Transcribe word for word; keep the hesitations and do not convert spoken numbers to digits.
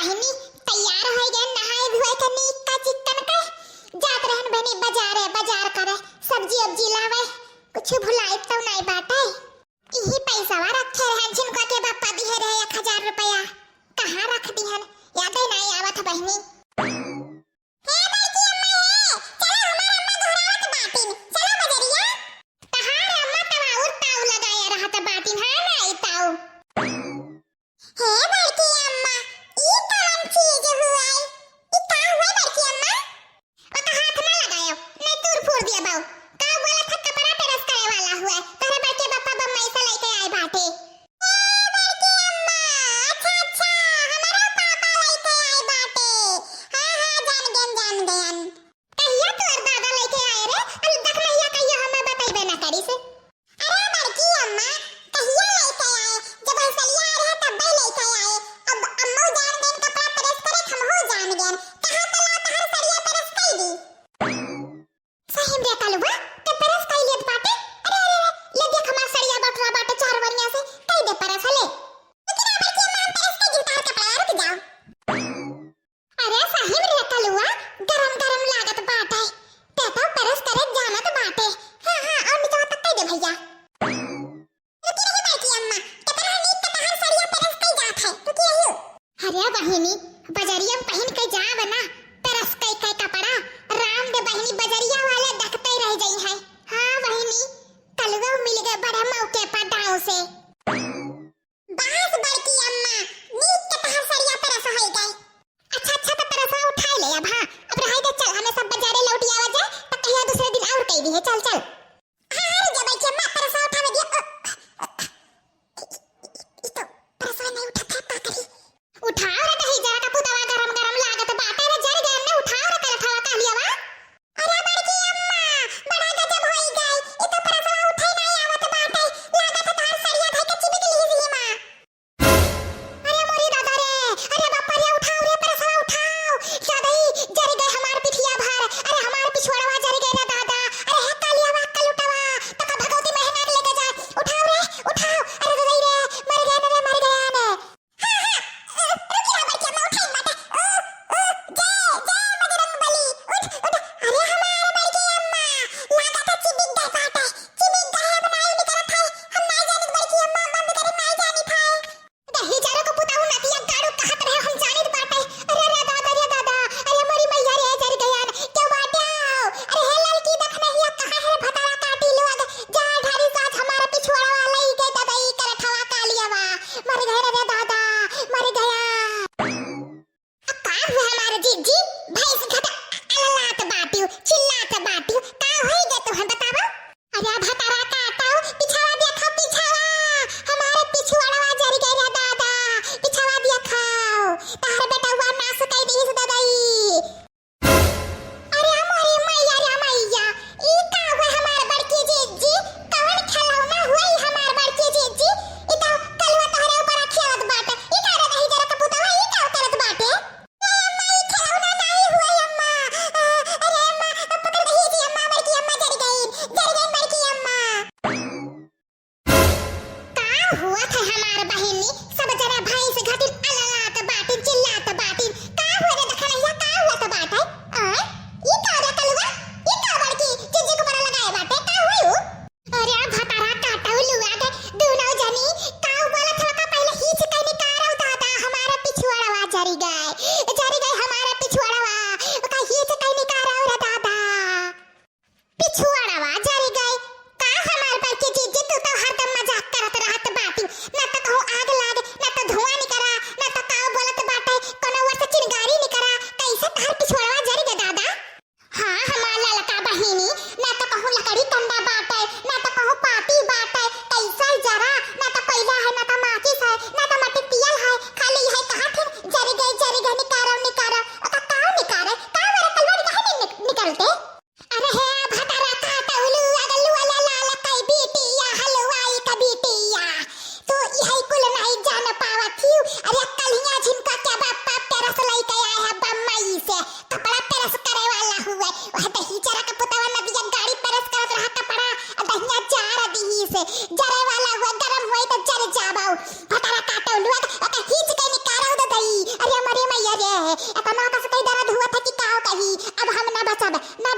बहिनी, तैयार होइ गए, नहाए धोए के नीक का चिक्कन के। जात रहन बहिनी बजारे, बजार करे, सब्जी उब्जी लावे, कुछ भुलाइत तो नाई बाटे। इही पैसवा रखे रहन, जिनका के बापा दिहे रहे एक हजार रुपया, कहाँ रख दिहन, यादे नाई आवत बहिनी। हे बड़की अम्मा हे, चलो हमार अम्मा गोहरावत बाटिन, चलो बजरिया। तहार अम्मा तब और ताऊ लगाए रहत बाटिन, हाँ नाई ताऊ। हे बड़की अम्मा, ई कवन चीज हुआई? ई का हुआ बड़की अम्मा? ओका हाथ ना लगायो, नहीं तूर फूर दिया बाऊ। का बोला था कपड़ा प्रेस करे वाला हुआ है, तोहरे बड़के बापा बम्बई से लेके आए बाटे। ए बड़की अम्मा, अच्छा, अच्छा, हमारा पापा लेके आए बाटे। हाँ, हाँ, जान गयन, जान गयन। कहिया तोर दादा लेके आए रे? अरे देख नहिया कहियो हमें बतइबे ना करिस। अरे बड़की अम्मा, कहिया लेके आए? जब हंसलिया आ रहे तब भी लेके आए। अब अम्मू जान गइन कपड़ा प्रेस करे, हमहू जान गइन। कहाँ तो ला तहर सड़िया प्रेस कई दी। सही में रे कलुआ, ते प्रेस कई लेत बाटे। अरे, अरे, अरे, ले देख हमार सड़िया बटुरा बाटे चार वरिया से, कई दे प्रेस ले। लेकिन आ बड़की अम्मा, हम प्रेस कई दी तहर कपड़ा, रुक जाओ। अरे सही में रे कलुआ, गरम गरम लागत बाटे। ते तो प्रेस करे जानत बाटे। हाँ, हाँ, और निचवा तक कई दे भैया। रुकी रही बड़की अम्मा, केतना नीक के तहार सड़िया प्रेस कई जात है। रुकी रही। अरे बहिनी, बजरिया में पहिन के जाब ना, प्रेस कई के कपड़ा, राम दे बहिनी बजरिया वाले देखते रह जाई है। हाँ बहिनी, कलुआ मिल गए बड़े मौके पर दाव से। बस बड़की अम्मा, नीक के तहार सड़िया प्रेस होई गए। अच्छा, अच्छा, तो प्रेसवा उठाई ले अब, हाँ। अब रहाई दे, चल, हमें सब बजारे लौटी आवा जाए, तो कहिया दूसरे दिन और कई दी है, चल, चल। हाँ, हाँ, रुक जा बड़की अम्मा, प्रेसवा उठावे दिया। अ, अ, अ, ई तो प्रेसवा नहीं उठत है, का करी? उठाओ रे दही जरा का पुतवा, गरम गरम लागत बाटे रे, जर गए ने, उठाओ रे करथवा कालियावा। अरे बड़की अम्मा, बड़ा गजब होई गई। ई तो परसवा उठे नाई आवत बाटे। लागत है तोहार सड़िया धइ के चिबिक लिहिस ही माँ। अरे मोरी दादा रे, अरे बापा रे, उठाओ रे, परसवा उठाओ। दादा ई, जरि गए हमार पिठिया भर। अरे हमार पिछुआड़वा जरि गए रे दादा। अरे हे कालिया वाह कलुटवा, तका भगवती महंगा के लेके जाए। उठाओ रे, उठाओ। अरे दादा ई रे, मर गए न रे, मर गए न। हाँ, हाँ, अ, रुकी रहा बड़की अम्मा, उठाई माता। ओ, ओ, जय, जय बजरंग बली। उठ, उठ। अरे हमार बड़की अम्मा, लागत है चिबिक गए बाटे। चिबिक गए, अब नाई निकलत है। हम नाई जानित बड़की अम्मा, बंद करी, नाई जानित है। दही जरा को पुताऊ नतिया गाड़ू कहत रहे, हम जानित बाटे। अरे रे दादा, रे दादा, अरे मोरी मैया रे, जर गयान, क्यों बाटे आओ? अरे हे लड़की देख नहीं, अब कहाँ है भतारा काटी लोग? जा ढारी साथ हमारे पिछुआड़ा वाला ही के दबई कर ठवा कालियावा। मर गए रे दादा, मर गया। अब का हुआ हमारे जीजी? भैंस घटा अललात बाटियो, चिल्लात बाटियो, का होई गे तोहन बतावा? अरे भतारा काटाओ, पिछावा देखा, पिछावा। हमारे पिछुआड़वा जरि गए रे दादा, पिछावा देखाओ। तहर बेटवा नास कई दीस ददई। अरे मोरी मैया रे मैया, ई का हुआ हमार बड़की जीजी? कवन खिलौना हुआ ई हमार बड़की जीजी? ई तो कलुआ तोहरे ऊपर खेलत बाटे। ई का रे दही जरा कपूतवा, ई का करत बाटे? ए अम्मा, ई खिलौना इतना कस के दर्द हुआ था कि का कही, अब हम ना बचब, ना